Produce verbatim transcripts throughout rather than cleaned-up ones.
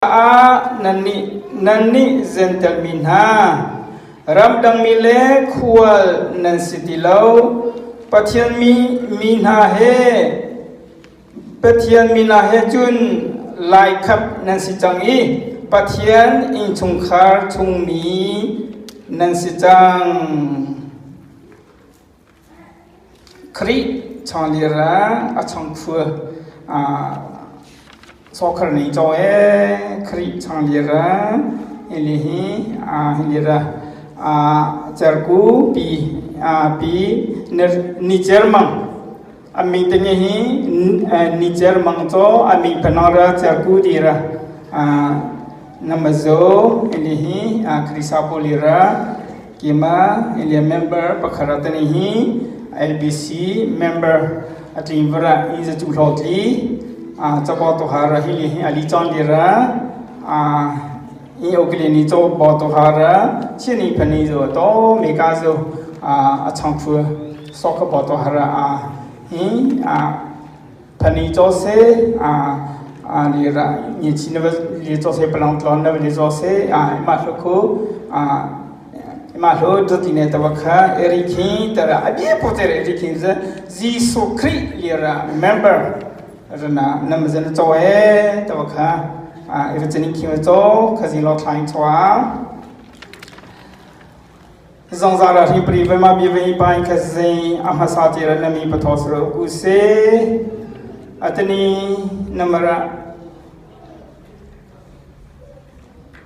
Ah, nannih, nannih Gentail mi hna, ramdang mi le khual nan si ti lo, Pathian mi, mi hna he, Pathian mi hna he cun laikhap nan si cang i, Pathian innchungkhar chungmi nan si cang. Khrih changlira a changkhua, aa, sawhkhar ni caw e, Khrih changlira, hili hi, aa, hilira, aa, cerku pi, aa, pi, ni, ni cermang. A ming tenge hi, n-, aa, ni cermang caw, a ming panang ra cerku dira, aa, na mazo, hili hi, aa, Khrih sapu lira, Keimah, hili member pakhat a tani hi, L B C member a tling vara, i za cu hlawtli, aa, capo to hara, hili hi, a li cang lira, aa, i okli ni caw bo to hara, chini pani zo to, meka zo, aa, a changkhua, sok ka bo to hara, aa, hi, aa, Pani caw se, aa, aa, lira, ni chin va li caw se, palang tlon na li caw se, aa, i mah hlu khu, aa, i mah hlu dut ne ta va kha, eri khin, ta ra, a bia po te eri khin ze, Jesu Khrih lira, member, rana, nam zen caw e, ta va kha, aa, i va chen khin va caw, kha zi lo thlain caw a. Zongzara hri pri ve ma bi ve pa in kha zing a hmasa ti ra na mi pathaw sura u ku se. Atani namara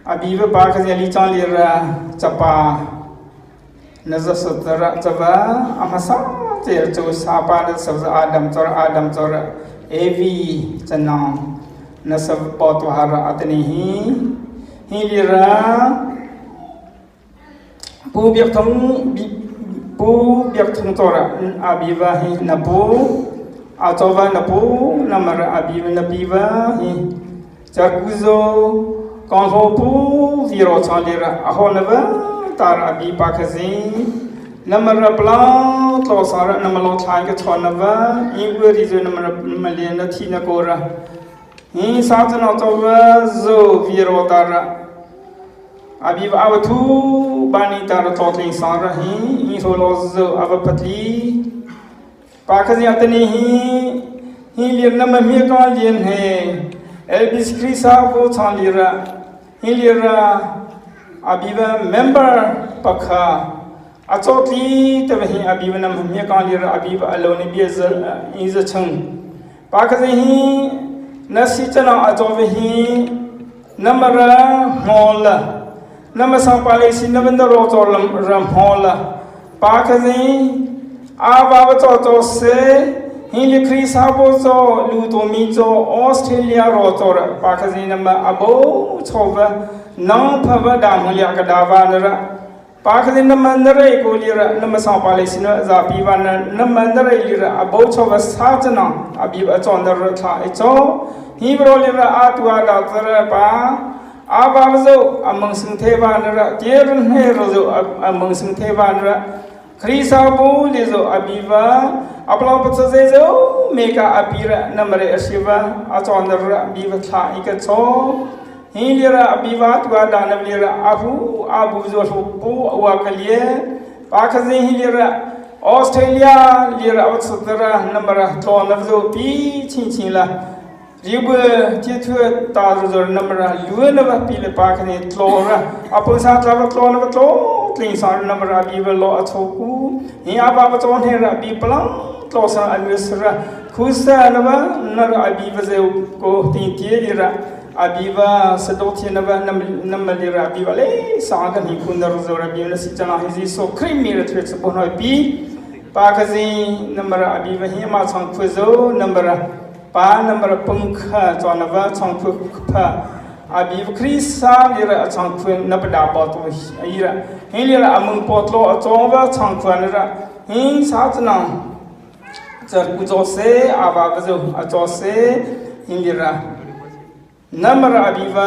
a bi ve pa kha zing a li chang li ra chapa na za sa ta ra chava a hmasa ti ra chu sa pa na sa za Adam chor Adam chor Evi chanang na sa pa tu hara atani hi hi li ra Pu Biak Thang, Bi-, Pu Biak Thang Tora, a biva hi na pu, a chova na pu, na mara a biva na biva hi. Chakuzo, kong ho pu, viro chang lira, a ho na va, tar a bi pa kha zing. Na mara pla, tlo sara, na malo thlai ka chon na va, i gu ri zo na mara, na male na thi na kora. Hi sa chana chova zo viro tara. Abi va ava thu bani tara tlotling sara hi, hi holo zo ava patli. Pa kha zia tani hi, hi lir na ma mi ka lien he. Elvis Krisa vo chan lira. Hi lira. Abi va member pakha. A cawtli te va hi a bi va nam hmia kang lir a bi va a lo ni bia za, i za chang. Pa kha zai hi na si chana a caw va hi na mara hmaw la. Na masang pa le si na van da ro caw lam ra hmaw la. Pa kha zai a va va caw caw se hi li Khrista bo caw lu to mi caw Australia ro caw ra. Pa kha zai na ma a bo caw va nang pha va da hmu lia ka da va na ra. Pa kha zin na man na rei ko lira, na ma sang pa le sin va za pi va na, na man na rei lira, a bo chaw va sa chana, a bi va chaw na ra thla e chaw. Hi bro lira, a tu a da tara pa, a va va zo, a mang sing the va na ra, tier ne ro zo, a, a mang sing the va na ra. Krisa bu li zo, a bi va, a plang pa zo ze zo, me ka a pi ra, na ma re a shi va, a chaw na ra, a bi va thla i ka chaw. Hi lira a bi va tu a da na lira a hu a bu zo hlu pu a wa ka lie. Pa kha zin hi lira Australia lira a sa tara na mara tlo na zo pi chin chin la. Ri bu ti tu ta zo zo na mara lu na va pi le pa kha ni tlo ra. A pu sa tla va tlo na va tlo tling sa na mara bi va lo a cho ku. Hi a ba va cho ne ra bi plang tlo sa a lu sa ra. Khu sa na va na ra a bi va ze ko tin ti lira. A bi va sa dawh thiam na va na, na mali ra a bi va le sa kan hi kun na ru zo ra bi na si chana hi Jesu Khrih mi ra thwe sa bo noi pi. Pa kha zi na mara a bi va hi ma chang khu zo na mara pa na mara pung kha chaw na va chang khu pha. A bi va Khrista li ra a chang khu na pa da pa to hi ra. Hi li ra a mung po tlo a chaw va chang khu na ra. Hi sa chana char ku chaw se a va va zo a chaw se hi li ra. Namara a bi va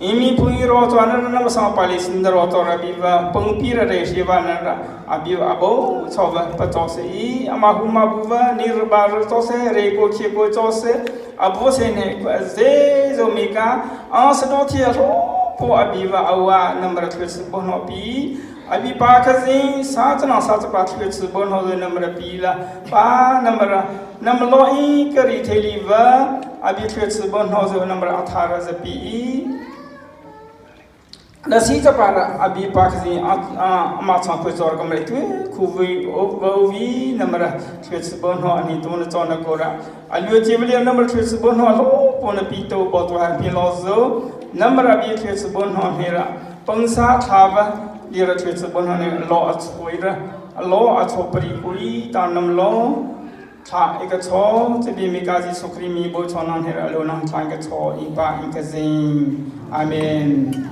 Imi phung i rawh chaw na ra, na masang pali sin da rawh chaw ra bi va, pangpi ra re shi va na ra, a bi va a bo chaw va pa chaw se i, ama hu ma bu va, ni ra ba ra chaw se, re ko khie ko chaw se, a bo se ne ko a ze zo mi ka, a sa do thi a hlo po a bi va a wa number thlu si bo no pi, a bi pa ka zing, sa cha na sa cha pa thlu si bo no zo number pi la, pa number, number lo i ka ri the li va, a bi thlu si bo no zo number a tha ra za pi i. Na si cha pa ra, a bi pa ka zing, a, a, ama chang ko chaw ra kam re tu, khu vi, o, vo vi, number thlu si bo no a ni tu na chaw na ko ra. A lu chi va li number thlu si bo no lo, po na pi to bo to ha pi lo zo. Number a bi thlu si bo no ne ra. Pang sa tha va, li ra thlu si bo no ne lo a choi ra. A lo a chaw pa ri ko i ta nam lo. Tha i ka chaw, chi bi mi ka Jisu Khrih mi bo chaw nan he ra lo nan tha i ka chaw i pa i ka zing. Amen.